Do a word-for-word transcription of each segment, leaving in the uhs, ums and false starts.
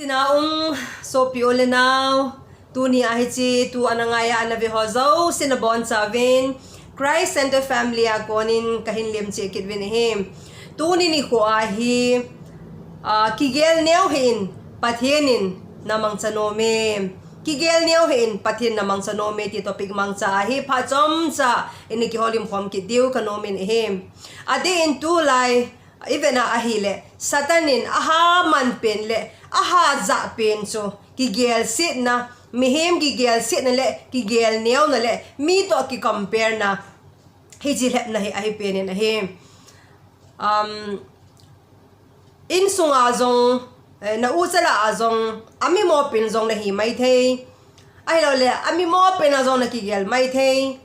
Naum sopi u le nau, tuni a hiche thu ana ngai a ana ve ho jouse nabonchauvin Christ Center Family a konin kahin lemcheh kit uvin ahi. Tuni nikho a hi, ah, kigel neo hih in Pathen in namangcha nom e. Kigel neo hih in Pathen namangcha nom e ti topic mangcha a hi phat chomcha in kihoulim khom kit diu kanom in ahi. Adeh in tulai i vetna ahile, Satan in aha man pen le aha jah pen chu kigelsetna, mihem kigelsetna le kigel neona le mi toh kicompare na, hiche lhepna hi ahi pen in ahi. Um, insunga jong, eh, na u chah lah a jong, amimo pen jong nahi maithei. Ahilouleh, amimo pen a jong nakigel maithei.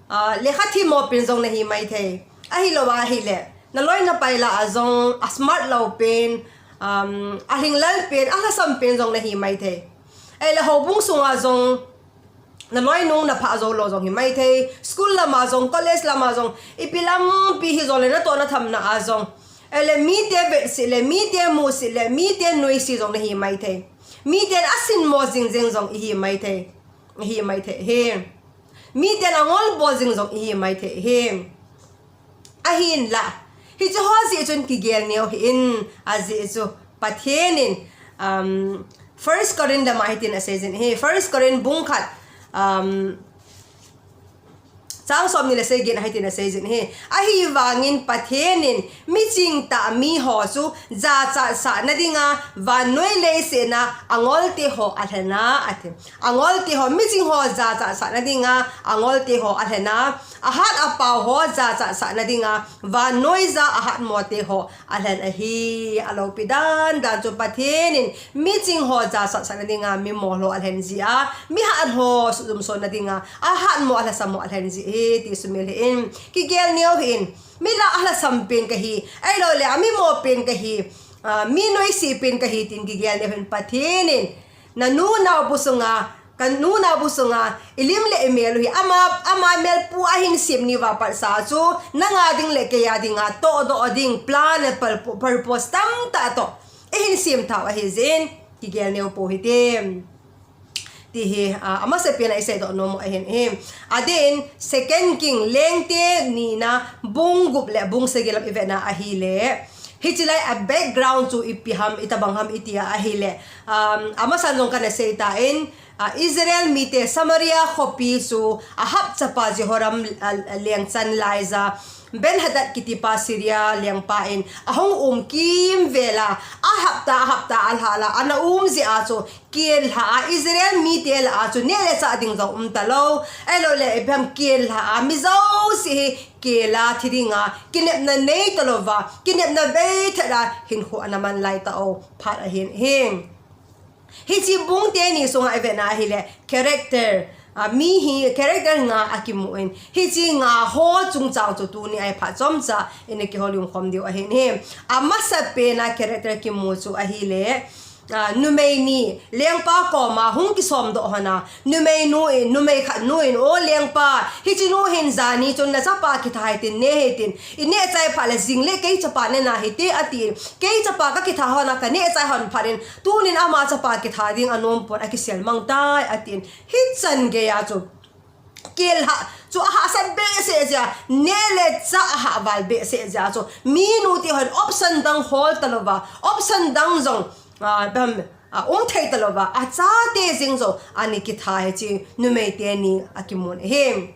Ah, lekha themmo pen jong nahi maithei. Ahilou ahile, naloi napai lah a jong, asmart lou pen, um, alhinglel pen, alhasam pen jong nahi maithei. Ahile houbung sunga jong, naloinu naphah jou lou jong hi maithei. School lama jong, college lama jong, ipi lampi hijongle natoh nathamna a jong, ahile mite vetsih le, mite musih le, mite noise jong nahi maithei. Miten asinmo jingjing jong ihi maithei. Ihi maithei hi. Miten angol bol jing jong ihi maithei hi. Ahinla, hiche ho jeh chun kigel neo hih in, ajeh chu Pathen in, um, First Corinth lama hitin aseijin ahi. First Corinth bung khat, um, chang somni le sagi a hitin aseijin ahi. Ahivangin Pathen in miching tah miho chu jachat sahna dinga vannoi leiset a angolte ho alhen a, ati. Angolte ho, miching ho jachat sahna dinga angolte ho alhen a, ahat apao ho jachat sahna dinga vannoija ahatmo te ho alhen ahi. Aloupi dandan chu Pathen in miching ho jachat sahna dinga mimol ho alhen jia, mihat ho suhjumsona dinga ahatmo alhasam ho alhen ji ahi ti sumil hih in, kigel neo hih in, mi lah a alhasam pen kahi, ahilouleh amimo pen kahi, ah, mi noise pen kahi tin kigel neo hih in. Pathen in nanu naobu sunga, kanu naobu sunga ilim le imel u hi ama, ama melpu a ahin sem ni uva patsa chu nanga ding le keiya dinga tohdoh ding plan le purpo-, purpose tamtah toh eihin sem thau ahi jeh in kigel neo pou hite. Ti hi, ah, amasapen a iseidoh nom u ahin ahi. Adeh in Second King, Lengte nina bung gup le bung sagi lam i vetna ahile, hiche lai a background chu ipi ham, itobang ham iti a ahile, um, amasan jong kana seitan, ah, Israel mite Samaria khopi chu Ahab chapa Jehoram, ah, lengchan laija Benhadad kitipa Syria lengpa in ahung um kimvel a, ahapta, ahapta alhah a, ana um jeh a chu, kel lhah a Israel mite lah a chu neh le chah ding jong umtalou. Ahilouleh, ipi ham, kel lhah a mi jouse hi kel a thi dinga kinepna neitalouva, kinepna beithat a hinkho ana man laitah u phat ahin ahi. Hiche bung teni sunga i vetna ahile, character, ah, mi hi character nga akimun, hiche nga ho chungchang chu tuni a hi phat chomcha in kihoulim khom diu ahin ahi. Amasapen a character kimu chu ahile, ah, numei ni lengpa koma hung kisomdoh hon a, numei nu in, numei khat nu in, "O lengpa, hiche nu hin jani chun nachapa kitha hih in, neh hih in, ineh chai phat le jing le kei chapa nena hite," atin. "Kei chapa kakitha hon a kaneh chai hon phat in, tunin ama chapa kitha ding anom pon, akisel mang tai," atin. Hichan geiya chu kel lhah chu ahahsat behseh jeh a, neh le chah ahahval behseh jeh a chu, minu te hon option dang hol talouva, option dang jong, ah, bam, ah, um thei talouva, achate jeng jong ana kitha hiche numei teni akimun ahi.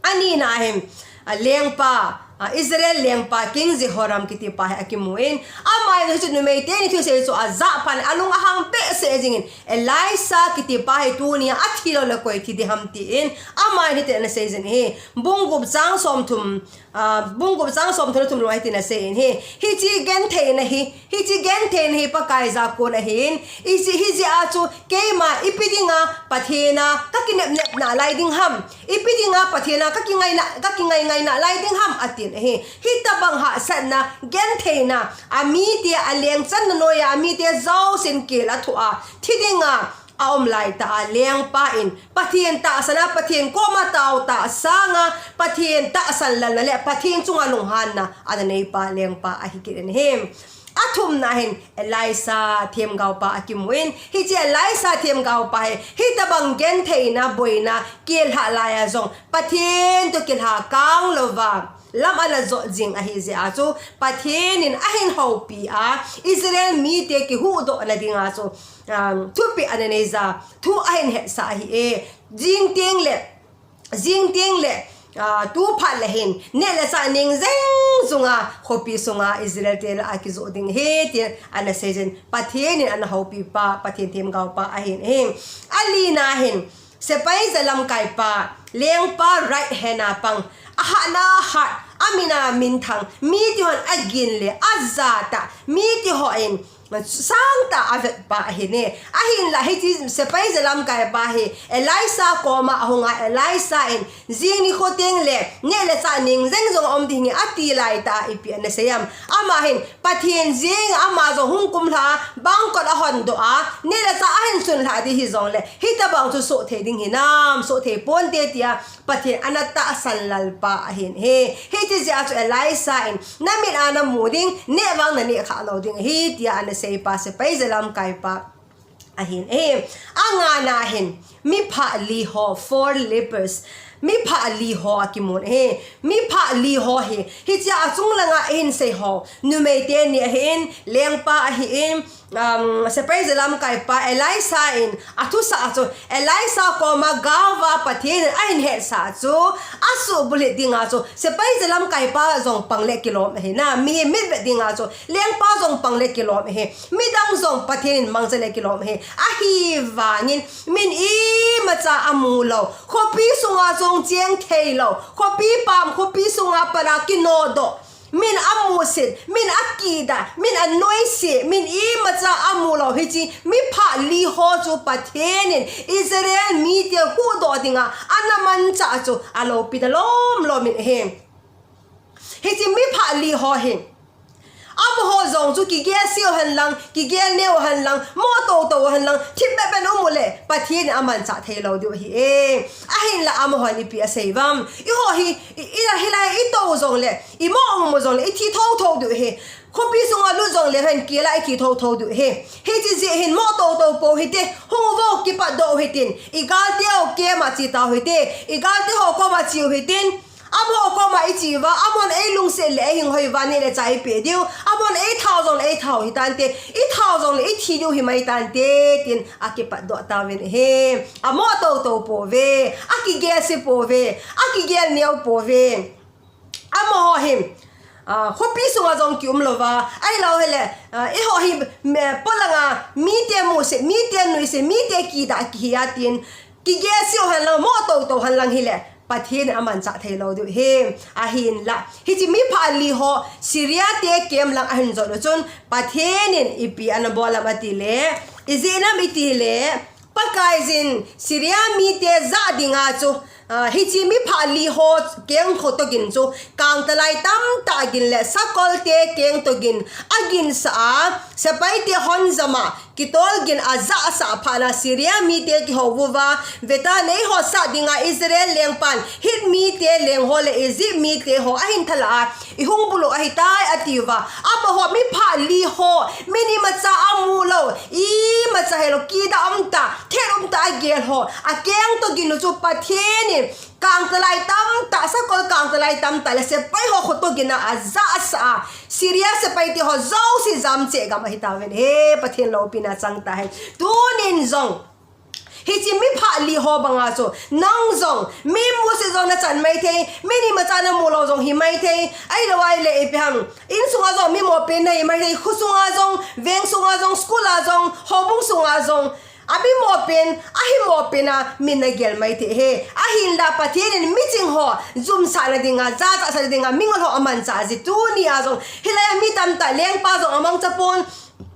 Anina hin, ah, lengpa, ah, Israel lengpa King Jehoram kitipa hi akimun, aman hiche numei teni thusei chu ajah phat in alung ahang behseh jingin, Elisha kitipa hi tunia athi lou le koi thi ding ham tin, aman hitin ana seijin ahi. Bung gup chang somthum, ah, bung gup chang somthum le thum lama hitin asei in ahi. Hiche gentheina hi, hiche gentheina hi Pakai ja kon ahin, hiche, hijeh a chu keima ipi dinga Pathen a kakinepnep nalai ding ham, ipi dinga Pathen a kakingaina, kakingaingai nalai ding ham, atin ahi. Hitobang hahsatna, gentheina, amite alengchanna noiya, amite jousen kel athoh a thi dinga aum laitah a lengpa in Pathen tahsan a, Pathen koma taotah sanga, Pathen tahsan lalna le Pathen chunga lunghanna ana neipa lengpa ahi kit in ahi. Athumna hin Elisha themgaopa akimun, hiche Elisha themgaopa hi, hitabang gentheina, boina, kilhah laiya jong, Pathen toh kilha kang louva, lam ana jot jing ahi jeh a chu, Pathen in ahin houpi a, Israel mite kihuhdohna dinga chu, um, thupeh ana neija, thu ahin hetsah ahi e, jing teng le, jing teng le, ah, tu phat le hin, neh le chah ning jeng jong a, khopi sunga Israel te lah a kijoh ding ahi, tin ana seijin, Pathen in ana houpipa, Pathen themgaopa ahin, ahin. Alina hin, sepai jalamkaipa, lengpa right hand a pang, ahahna hat, amina minthang, mite hon agin le, ajatah, mite hon, sangtah a vetpa ahin e. Ahinlah hiche sepai jalamkaipa hi Elisha koma ahunga Elisha in jing nikho teng le neh le chah ning jeng jong aum ding ahi ati laitah a ipi ana sei em. Ama hin Pathen jeng ama jong hung kumlha bangkot ahondoh a neh le chah ahin sunlhah ding hijongle hitabang chu soh thei ding hinam, soh thei ponte tia Pathen ana tahsan lalpa ahin e. Hiche jeh a chu Elisha in, namit a namu ding, neh vang naneh khalou ding ahi, tia ana seipa sepai jalamkaipa ahin e. Angana hin, miphah li ho, four lepers, miphah li ho akimun e. Miphah li ho hi, hiche a chung langa ahin sei ho, numei teni ahin, lengpa ahin, um, sepai jalamkaipa Elisha in athusah chu, Elisha koma gaova Pathen in ahin hetsah chu, asuhbulhit dinga chu, sepai jalamkaipa jong pang le kilom ahi na, mihem mitvet dinga chu, lengpa jong pang le kilom ahi, midang jong Pathen in mangcha le kilom ahi, ahivangin, min imacha amu lou, khopi sunga jong cheng thei lou, khopi pam, khopi sunga pat a kinodoh, min amusit, min akidah, min anoise, min imacha amu lou hiche, miphah li ho chu Pathen in Israel mite huhdoh dinga ana manchah chu, aloupina lomlom in ahi. Hiche miphah li ho hin, amaho jong chu kigel seh u henlang, kigel neo u henlang, mo toto u henlang, thip bep bep in um u le, Pathen in amanchah thei lou diu ahi e. Ahinlah amahon ipi asei uvam. Eiho hi, i, i, hilai i tou jongle, i mo um u jongle, i thi thotho diu ahi. Khopi sunga lut jongle, hin kila i thi thotho diu ahi. Hiche jeh hin mo toto pou hite, hung uvo kipatdoh u hitin, i galte ho kema che tau hite, i galte ho koma che u hitin, amaho koma i che uva, amahon eilungset le eihing hoi uva neh le chah eipeh diu, amahon eitha u jongle eitha u hitante, i tha u jongle i thi diu himai tante, tin akipatdoh tauvin ahi. Amo toto pouve, akigel seh pouve, akigel neo pouve. Amaho hin, ah, khopi sunga jong kium louva, ahilou hile, ah, eiho hi, me, polanga, mite musit, mite nuisit, mite kidah kihi a tin, kigel seh u henlang, mo toto u henlang hile, Pathen in amanchah thei lou diu ahi, ahinlah. Hiche miphah li ho, Syria te camp lang ahin jot u chun, Pathen in ipi ana bol am ati le, ijeh inem iti le, Pakaiyin Syria mite jah dinga chu, ah, hiche miphah li ho keng kho toh gin chu, kangtalai tamtah gin le sakol te keng toh gin aginsah a, sepai te hon jama, kitol gin ajahsah phat na Syria mite kihou uva, vetan eiho sah dinga Israel lengpan, Hit mite leng ho le Egypt mite ho ahin thalah a, i hung bulu ahitai ati uva. Amaho miphah li ho, min imacha amu lou, imacha helou, kidah umtah, thet umtah agel ho, akeng toh gin u chu Pathen in, kangtalai tamtah, sakol kangtalai tamtah le sepai ho kho toh gin a ajahsah a, Syria sepai te ho jouse jamcheh gam ahitauvin ahi, Pathen loupina chang tahen. Tunin jong, hiche miphah li ho banga chu, nang jong, mi musit jong nachan maithei, min imacha namu lou jong hi maithei, ahilou ahile ipi ham, insunga jong mi mopen nahi maithei, kho sunga jong, veng sunga jong, school a jong, houbung sunga jong, ami mopen, ahi mopen a, min nagel maithei ahi, ahinla Pathen in miching ho, jumsahna dinga, jachatna dinga, mingol ho amanchah ji, tunia jong, hilai a mi tamtah, lengpa jong amangcha pon,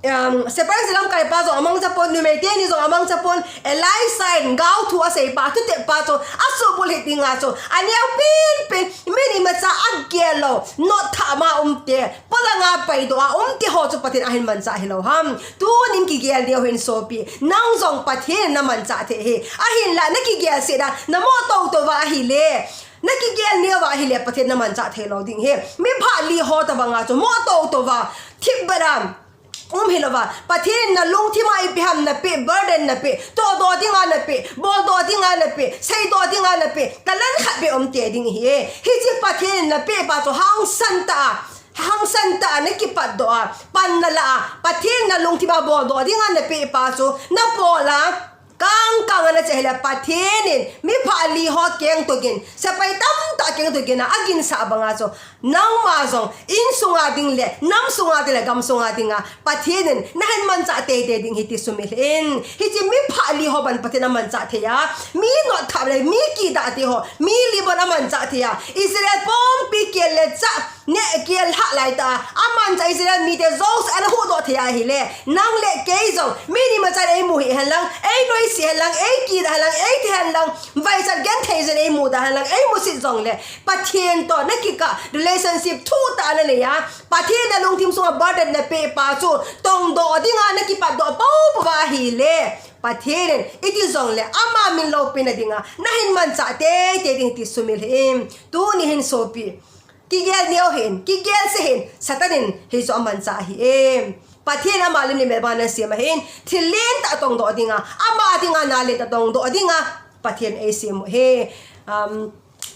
um, sepai jalamkaipa jong amangcha pon, numei teni jong amangcha pon, Elisha in gaothu aseipa, thuteppa chu, asuhbulhit dinga chu, aneo penpen, min imacha agel lou, notthah ma umte, polanga paidoh a umte ho chu Pathen ahin manchah hilou ham. Tunin kigel diu hin sopi, nang jong Pathen in namanchah thei ahi. Ahinla nakigel seh dan, namo toutou va ahile, nakigel neo va ahile, Pathen namanchah thei lou ding ahi. Miphah li ho tobanga chu mo toutou va, thip bera um hilouva, Pathen in nalungthima ipi ham napeh, burden napeh, tohdoh dinga napeh, boldoh dinga napeh, seidoh dinga napeh, talent khat beh umte ding ahi e. Hiche Pathen in napeh pa chu hangsan tah a, hangsan tah a nakipatdoh a, pan nalah a, Pathen in nalungthima boldoh dinga napeh pa chu napola, kangkang a nache hile, Pathen in mipha li ho kengtogin, sepai tamtah kengtogin a aginsah banga chu, nangma jong insunga ding le namsunga ding le gamsunga dinga Pathen in nahin manchah teitei ding ahi ti sumil in. Hiche mipha li ho bang Pathen in amanchah thei a, mi notthap le mi kidah te ho, mi li bang amanchah thei a, Israel pumpi kel le chah, neh kel hah laitah a amanchah Israel mite jouse ana huhdoh thei ahile, nang le kei jong mi ni macha in eimu hih henlang, einoise henlang, eikidah henlang, eiti henlang, vaichat genthei jin eimudah henlang, eimusit jongle, Pathen toh nakikah relationship thuhtah a nanei a, Pathen in nalungthim sunga burden napeh pa chu tongdoh dinga nakipatdoh poupou va ahile, Pathen in iti jongle ama min loupina dinga nahin manchah teitei ding ti sumil in. Tuni hin sopi, kigel neo hih in, kigelse hih in, Satan in hichu amanchah ahi e. Pathen in ama lim le mel banga nasem ahin, thil lentah tongdoh dinga, ama dinga na lentah tongdoh dinga Pathen in eisem u ahi.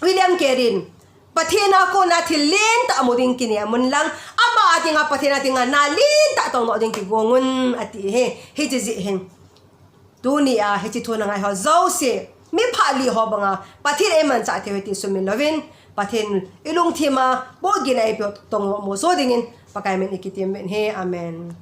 William Carey in, Pathen a kona thil lentah mu ding kinem un lang, ama dinga, Pathen a dinga na lentah tongdoh ding kigong un, ati ahi. Hiche jeh hin, tunia hiche thu nangai ho jouse, mipha li ho banga Pathen in eimanchah thei u ahi ti sumil louvin, Pathen in ilungthima pohgihna eipeu tongdoh muso dingin Pakai min in ikitem uvin ahi. Amen.